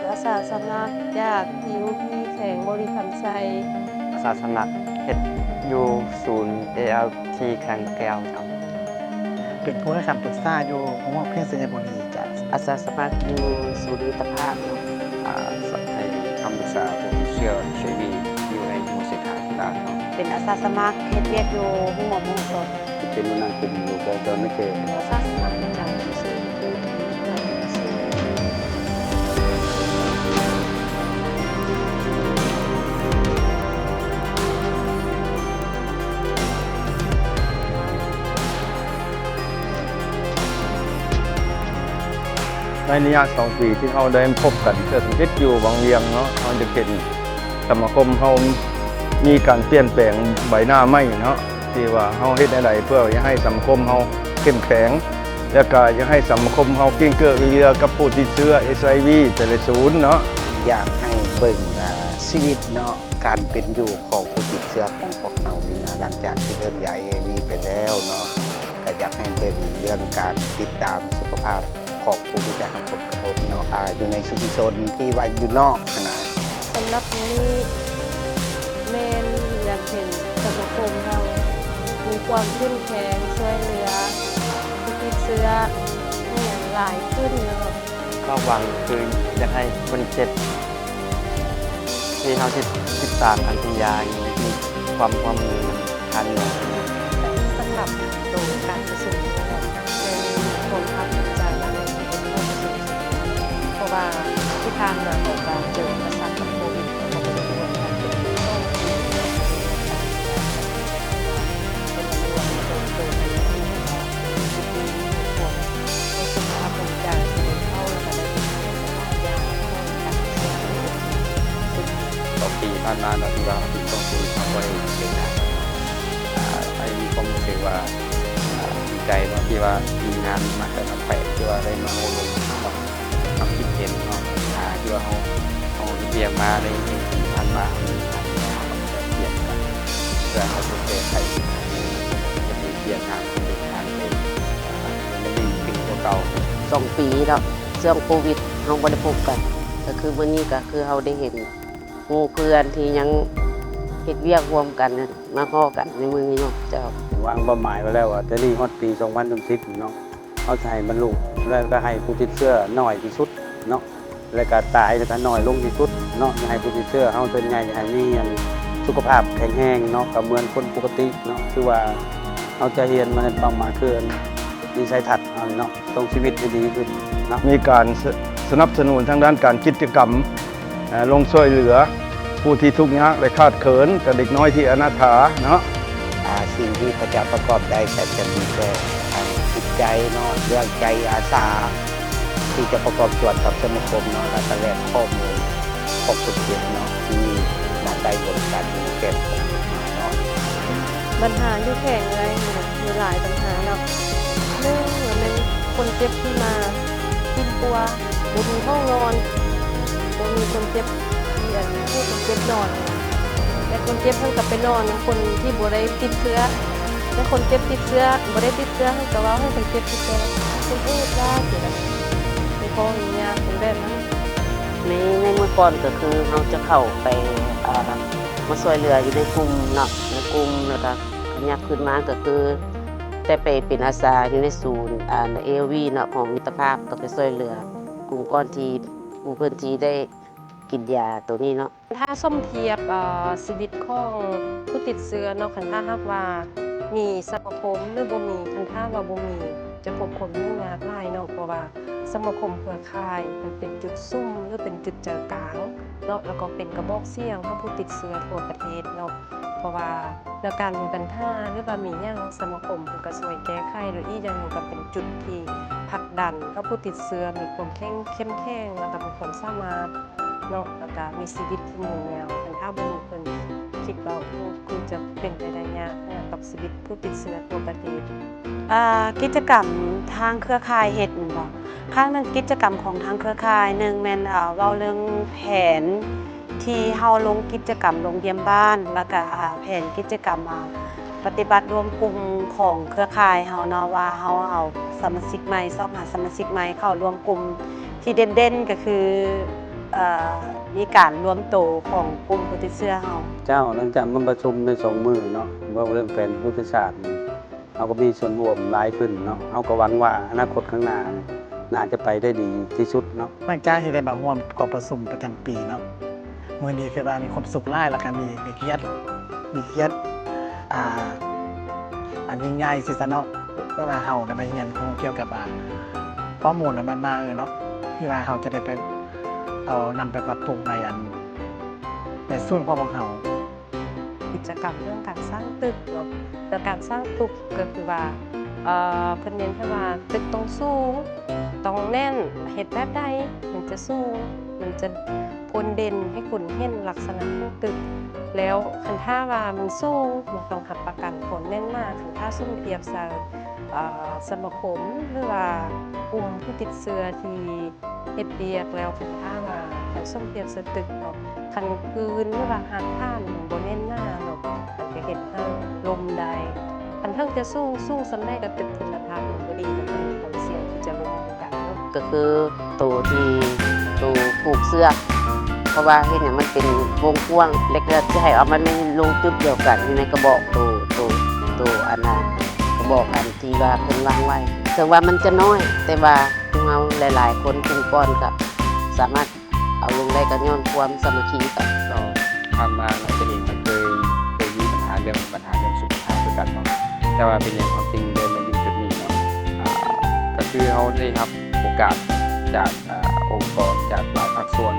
ອາສາສະໝັກຈາກ ທີໂອພີ ແຂວງບໍລິຄຳໄຊ. ອາສາສະໝັກເຮັດຢູ່ສູນ ເອແອລທີ ແຂວງແກ້ວເຈົ້າ. ເປັນຜູ້ໃຫ້ຄຳປຶກສາຢູ່ໂຮງໝໍແຂວງໄຊຍະບູລີເຈົ້າ. ອາສາສະໝັກຢູ່ສູນມິດຕະພາບເນາະ. ອາ ໃຫ້ຄຳປຶກສາຜູ້ຕິດເຊື້ອ ເອັດໄອວີ ຢູ່ໃນໝູ່ເສດຖາຕ່າງໆເນາະ. ເປັນອາສາສະໝັກເຮັດວຽກຢູ່ໂຮງໝໍມະໂຫສົດ. ເປັນຫົວໜ້າກຸ່ມຢູ່ແຂວງສະຫວັນນະເຂດ. ອາສາສະໝັກປະຈຳສູນ ໃນໄລຍະສອງປີທີ່ເຮົາໄດ້ພົບກັນເທື່ອທຳອິດຢູ່ວັງວຽງເນາະ, ເຮົາຈະເຫັນສະມາຄົມເຮົາມີການປ່ຽນແປງໃບໜ້າໃໝ່ເນາະ, ທີ່ວ່າເຮົາເຮັດແນວໃດເພື່ອຈະໃຫ້ສະມາຄົມເຮົາເຂັ້ມແຂງ ແລະ ກະຢາກໃຫ້ສະມາຄົມເຮົາກິ້ງເກີ້ເອື້ອຍເຫຼືອກັບຜູ້ຕິດເຊື້ອ ເອັດໄອວີ ແຕ່ລະສູນເນາະ. ຢາກໃຫ້ເບິ່ງ ອາ ຊີວິດເນາະ ການເປັນຢູ່ຂອງຜູ້ຕິດເຊື້ອຂອງພວກເຮົານີ້ນະ ຫຼັງຈາກທີ່ເລີກຢາ ເອ ໄອ ວີ ໄປແລ້ວເນາະ, ກໍຢາກໃຫ້ເບິ່ງເລື່ອງການຕິດຕາມສຸຂະພາບຂອງຜູ້ທີ່ໄດ້ຮັບຜົນກະທົບເນາະ ອາ ຢູ່ໃນຊຸມຊົນທີ່ວ່າຢູ່ນອກຫັ້ນນະ. ສຳລັບມື້ນີ້ແມ່ນຢາກເຫັນສະມາຄົມເຮົາມີຄວາມເຂັ້ມແຂງ ຊ່ວຍເຫຼືອຜູ້ຕິດເຊື້ອໃຫ້ຫຍັງຫຼາຍຂຶ້ນເນາະ. ຄວາມຫວັງຄືຢາກໃຫ້ຄົນເຈັບ ທີ່ເຮົາຕິດ ຕິດຕາມການກິນຢາຢູ່ ມີຄວາມຮ່ວມມືນຳທ່ານໝໍ. ສຳລັບໂຕການປະຊຸມນີ້ແມ່ນມີຄວາມພາກພູມໃຈ ແລະ ໃຫ້ເກີດຄວາມປະສົບຜົນສຳເລັດ ເພາະວ່າທີ່ຜ່ານມາເຮົາກໍເຈີອຸປະສັກກັບໂຄວິດ ເຮົາກໍບໍ່ໄດ້ຮ່ວມກັນເປັນສອງປີ ເປັນອັນວ່າເຕີບໂຕໄປໃນທີ່ດີ ມີຄວາມ ມີຄວາມພາກພູມໃຈທີ່ໄດ້ເຂົ້າ ແລ້ວກໍໄດ້ເຮັດວຽກຫຼາຍຢ່າງໃນການຊ່ວຍເຫຼືອ. ສອງປີຜ່ານມາເນາະ ທີ່ວ່າເຮົາຖືກກອງທຶນ ເຮົາບໍ່ໄດ້ເຮັດງານ ອາ ໄອ້ມີຄວາມຮູ້ສຶກວ່າ ອາ ດີໃຈເນາະ ທີ່ວ່າທີມງານມາແຕ່ລະແຂວງ ທີ່ວ່າໄດ້ມາໂອ້ລົມເນາະ ຄວາມຄິດເຫັນເນາະ ບັນຫາທີ່ວ່າເຮົາ ເຮົາເຮັດວຽກມາໃນປີຜ່ານມາ ເຮົາມີບັນຫາ ເຮົາກໍຈະປ່ຽນກັນ ເພື່ອເຮົາຈະແກ້ໄຂບັນຫານີ້ ຈະໄດ້ປ່ຽນງານເປັນທາງເປັນ ອາ ໃນປີກວ່າເກົ່າ. ສອງປີເນາະ ຊ່ວງໂຄວິດເຮົາບໍ່ໄດ້ພົບກັນ ກໍຄືມື້ນີ້ກໍຄືເຮົາໄດ້ເຫັນໝູ່ເພື່ອນທີ່ຍັງເຮັດວຽກຮ່ວມກັນ ມາພໍ້ກັນໃນມື້ນີ້ເນາະເຈົ້າ. ວາງເປົ້າໝາຍໄວ້ແລ້ວວ່າ ແຕ່ນີ້ຮອດປີສອງພັນສາມສິບເນາະ ເຮົາຈະໃຫ້ບັນລຸ ແລ້ວກໍໃຫ້ຜູ້ຕິດເຊື້ອໜ້ອຍທີ່ສຸດເນາະ ແລ້ວກໍຕາຍແລ້ວກໍໜ້ອຍລົງທີ່ສຸດເນາະ, ໃຫ້ຜູ້ຕິດເຊື້ອເຮົາສ່ວນໃຫຍ່ໃຫ້ມີອັນສຸຂະພາບແຂງແຮງເນາະ ກໍເໝືອນຄົນປົກກະຕິເນາະ. ຄືວ່າເຮົາຈະຮຽນມາໃນເປົ້າໝາຍຄືອັນວິໄສທັດເຮົານີ້ເນາະ ຕ້ອງຊີວິດໃຫ້ດີຂຶ້ນເນາະ. ມີການສະ ສະໜັບສະໜູນທາງດ້ານການກິດຈະກຳ ເອີ່ ລົງຊ່ວຍເຫຼືອຜູ້ທີ່ທຸກຍາກ ແລະ ຂາດເຂີນ ກັບເດັກນ້ອຍທີ່ອະນາຖາເນາະ. ອາ ສິ່ງທີ່ຂ້າພະເຈົ້າປະກອບໄດ້ກໍຈະມີແຕ່ທາງຈິດໃຈເນາະ ເລື່ອງໃຈອາສາທີ່ຈະປະກອບສ່ວນກັບສະມາຄົມເນາະ ແລ້ວກໍແລກຂໍ້ມູນຂອງຄົນເຈັບເນາະ ທີ່ມາໃຊ້ບໍລິການຢູ່ໃນແຄມຂອງເຮົາເນາະ. ບັນຫາຢູ່ແຂວງເອື້ອຍນີ້ມີຫຼາຍບັນຫາເນາະ. ໜຶ່ງ ແມ່ນຄົນເຈັບທີ່ມາປິ່ນປົວ ບໍ່ມີຫ້ອງນອນ ບໍ່ມີຄົນເຈັບທີ່ ອັນ ຜູ້ຄົນເຈັບນອນ ແລະ ຄົນເຈັບເພິ່ນກໍໄປນອນນຳຄົນທີ່ບໍ່ໄດ້ຕິດເຊື້ອ ແລະ ຄົນເຈັບຕິດເຊື້ອ ບໍ່ໄດ້ຕິດເຊື້ອ ເພິ່ນກໍເວົ້າໃຫ້ຄົນເຈັບຕິດເຊື້ອ ເປັນເອດວ່າຊີ້ນະ ໄປຂໍອະນຸຍາດເປັນແບບນັ້ນ. ໃນ ໃນເມື່ອກ່ອນກໍຄືເຮົາຈະເຂົ້າໄປ ເອີ່ ມາຊ່ວຍເຫຼືອຢູ່ໃນກຸ່ມເນາະ ໃນກຸ່ມ ແລ້ວກໍ ຂະຫຍັບຂຶ້ນມາກໍຄື ແຕ່ໄປເປັນອາສາຢູ່ໃນສູນ ອາ ເອແອລວີ ເນາະ ຂອງມິດຕະພາບ ກໍໄປຊ່ວຍເຫຼືອກຸ່ມກ່ອນທີ່ ໝູ່ເພິ່ນທີ່ໄດ້ກິນຢາໂຕນີ້ເນາະ. ຖ້າສົມທຽບ ເອີ່ ຊີວິດຂອງຜູ້ຕິດເຊື້ອເນາະ ຄັນຖ້າຫາກວ່າມີສະມາຄົມ ຫຼື ບໍ່ມີ ຄັນຖ້າວ່າບໍ່ມີ ຈະພົບຄວາມຫຍຸ້ງຍາກຫຼາຍເນາະ ເພາະວ່າສະມາຄົມເຄືອຂ່າຍມັນເປັນຈຸດສຸມ ຫຼື ເປັນຈຸດໃຈກາງເນາະ ແລ້ວກໍເປັນກະບອກສຽງໃຫ້ຜູ້ຕິດເຊື້ອທົ່ວປະເທດເນາະ. ເພາະວ່າໃນການມີບັນຫາ ຫຼືວ່າມີຫຍັງ ສະມາຄົມເພິ່ນກໍຊ່ວຍແກ້ໄຂ ແລະ ອີກຢ່າງໜຶ່ງກໍເປັນຈຸດທີ່ຜັກດັນໃຫ້ຜູ້ຕິດເຊື້ອມີຄວາມເຄັ່ງ ເຂັ້ມແຂງ ແລ້ວກໍມີຄວາມສາມາດເນາະ ແລ້ວກໍມີຊີວິດທີ່ຍືນຍາວ. ຄັນຖ້າບໍ່ມີເພິ່ນ ຄິດວ່າ ໂອ້ ຄືຈະເປັນໄປໄດ້ຍາກນະ ກັບຊີວິດຜູ້ຕິດເຊື້ອທົ່ວປະເທດ. ເອີ່ ກິດຈະກຳທາງເຄືອຂ່າຍເຮັດແມ່ນບໍ່? ຄັ້ງໜຶ່ງກິດຈະກຳຂອງທາງເຄືອຂ່າຍ ໜຶ່ງແມ່ນ ເອີ່ ເວົ້າເລື່ອງແຜນ ທີ່ເຮົາລົງກິດຈະກຳໂຮງຮຽນບ້ານ ແລ້ວກະ ອາ ແຜນກິດຈະກຳ ອາ ປະຕິບັດລວມກຸ່ມຂອງເຄືອຂ່າຍເຮົາເນາະ ວ່າເຮົາເອົາສະມາຊິກໃໝ່ ຊອກຫາສະມາຊິກໃໝ່ເຂົ້າລວມກຸ່ມ ທີ່ເດັ່ນໆ ກໍຄື ເອີ ມີການລວມໂຕຂອງກຸ່ມຜູ້ຕິດເຊື້ອເຮົາ. ເຈົ້າ, ຫຼັງຈາກມາປະຊຸມໄດ້ສອງມື້ເນາະ, ເວົ້າເລື່ອງແຜນຍຸດທະສາດນີ້ ເຮົາກໍມີສ່ວນຮ່ວມຫຼາຍຂຶ້ນເນາະ. ເຮົາກໍຫວັງວ່າອະນາຄົດຂ້າງໜ້ານີ້ ໜ້າຈະໄປໄດ້ດີທີ່ສຸດເນາະ. ຫຼັງຈາກທີ່ໄດ້ມາຮ່ວມກອງປະຊຸມປະຈຳປີເນາະ, ມື້ນີ້ຄືວ່າມີຄວາມສຸກຫຼາຍ ແລ້ວກໍມີ ມີກຽດ ມີກຽດ ອ່າ ອັນຍິ່ງໃຫຍ່ຊິຊະເນາະ, ເພາະວ່າເຮົາໄດ້ມາຮຽນຮູ້ກ່ຽວກັບ ອ່າ ຂໍ້ມູນອັນນັ້ນມາເນາະ, ທີ່ວ່າເຮົາຈະໄດ້ໄປເອົານຳໄປປັບປຸງໃນອັນ ໃນສູນຂອງພວກເຮົາ. ກິດຈະກຳເລື່ອງການສ້າງຕຶກເນາະ, ແລະ ການສ້າງຕຶກກໍຄືວ່າ ເອີ ເພິ່ນເນັ້ນໃຫ້ວ່າຕຶກຕ້ອງສູງ, ຕ້ອງແໜ້ນ, ເຮັດແບບໃດມັນຈະສູງ, ມັນຈະໂດດເດັ່ນໃຫ້ຄົນເຫັນລັກສະນະຂອງຕຶກ. ແລ້ວຄັນຖ້າວ່າມັນສູງ, ມັນຕ້ອງຮັບປະກັນຄວາມແໜ້ນໜາ. ຄັນຖ້າສົມທຽບໃສ່ ເອີ ສະມາຄົມ ຫຼືວ່າກຸ່ມຜູ້ຕິດເຊື້ອທີ່ ເຮັດວຽກແລ້ວ ຄັນຖ້າວ່າຄັນສົມທຽບໃສ່ຕຶກເນາະ, ຄັນພື້ນ ຫຼືວ່າຮາກຖານມັນບໍ່ແໜ້ນໜາເນາະ, ມັນຈະເຮັດໃຫ້ລົ້ມໄດ້. ຄັນເຖິງຈະສູງ ສູງສ່ຳໃດກໍຕຶກຄຸນນະພາບມັນບໍ່ດີ, ມັນກໍມີຄວາມສ່ຽງທີ່ຈະລົ້ມຄືກັນເນາະ. ກໍຄືໂຕທີ່ ໂຕຜູກເຊືອກ, ເພາະວ່າເຮັດໃຫ້ມັນເປັນວົງກວ້າງ ແລ້ວກໍຈະໃຫ້ເອົາມັນລົງຈຸດດຽວກັນ ຢູ່ໃນກະບອກໂຕ ໂຕ ໂຕອັນນະ ກະບອກອັນທີ່ວ່າເພິ່ນວາງໄວ້. ເຖິງວ່າມັນຈະນ້ອຍ ແຕ່ວ່າ ພວກເຮົາຫຼາຍໆຄົນກຸ່ມກ້ອນກໍສາມາດເອົາລົງໄດ້ ກໍຍ້ອນຄວາມສາມັກຄີກັນ. ເນາະ ຜ່ານມາເນາະ ຕົວເອງກໍເຄີຍ ເຄີຍມີບັນຫາເລື່ອງ ບັນຫາເລື່ອງສຸຂະພາບຄືກັນເນາະ, ແຕ່ວ່າເປັນຫຍັງເຮົາຈຶ່ງໄດ້ມາຢູ່ຈຸດນີ້ເນາະ? ອ່າ ກໍຄືເຮົາໄດ້ຮັບໂອກາດຈາກ ອ່າ ອົງກອນ ຈາກຫຼາຍພາກສ່ວນ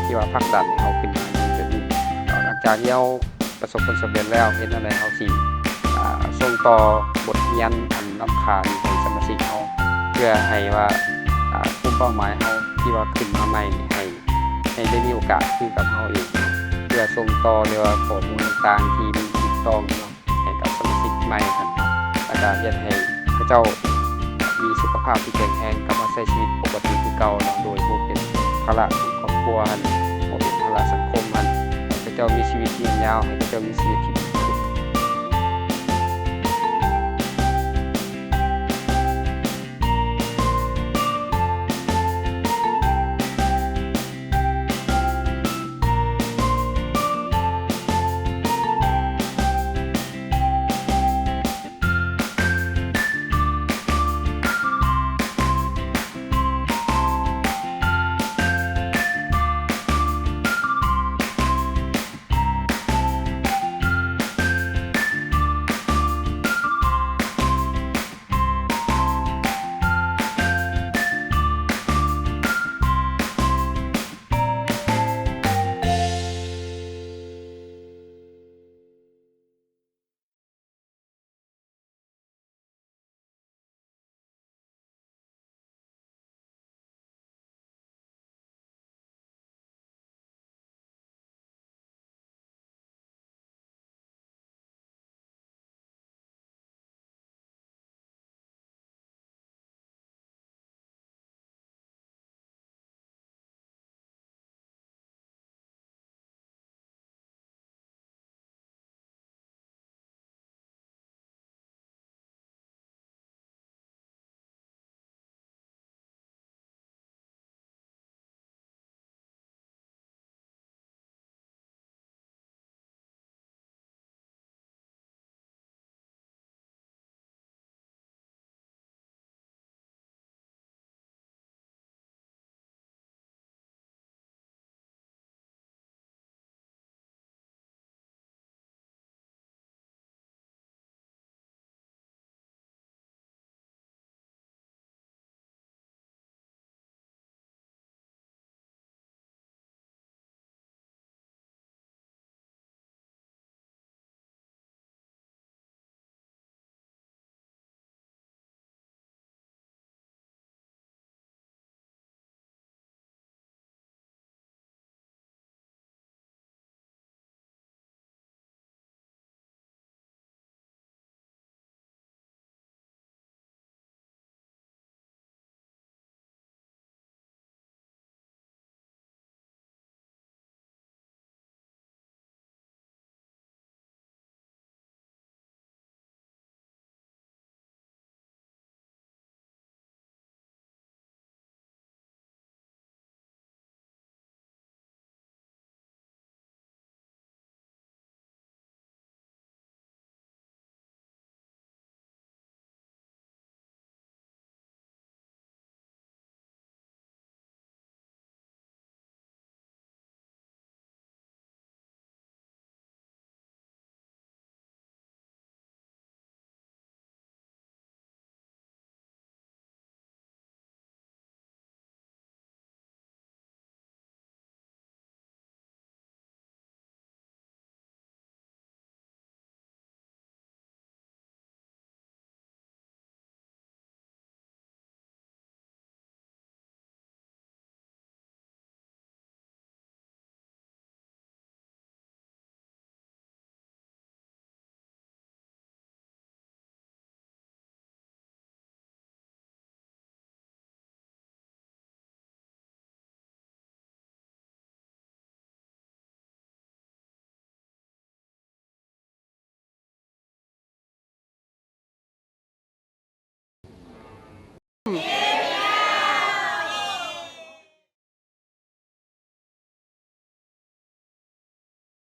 ທີ່ວ່າຜັກດັນໃຫ້ເຮົາຂຶ້ນມາຢູ່ຈຸດນີ້ເນາະ. ຫຼັງຈາກທີ່ເຮົາ ປະສົບຜົນສຳເລັດແລ້ວ ເຮັດແນວໃດເຮົາຊິ ອ່າ ສົ່ງຕໍ່ບົດຮຽນອັນລ້ຳຄ່ານີ້ໃຫ້ສະມາຊິກເຮົາ ເພື່ອໃຫ້ວ່າ ອ່າ ກຸ່ມເປົ້າໝາຍເຮົາທີ່ວ່າຂຶ້ນມາໃໝ່ນີ້ ໃຫ້ ໃຫ້ໄດ້ມີໂອກາດຄືກັບເຮົາເອງເນາະ, ເພື່ອສົ່ງຕໍ່ ຫຼືວ່າຂໍ້ມູນຕ່າງໆທີ່ມັນຖືກຕ້ອງເນາະ ໃຫ້ກັບສະມາຊິກໃໝ່ຫັ້ນເນາະ, ແລ້ວກະເຮັດໃຫ້ເຂົາເຈົ້າມີສຸຂະພາບທີ່ແຂງແຮງ ກັບມາໃຊ້ຊີວິດປົກກະຕິຄືເກົ່າເນາະ, ໂດຍບໍ່ເປັນພາລະຂອງຄອບຄົວຫັ້ນ ບໍ່ເປັນພາລະສັງຄົມຫັ້ນ, ໃຫ້ເຂົາເຈົ້າມີຊີວິດທີ່ຍືນຍາວ, ໃຫ້ເຂົາເຈົ້າມີຊີວິດທີ່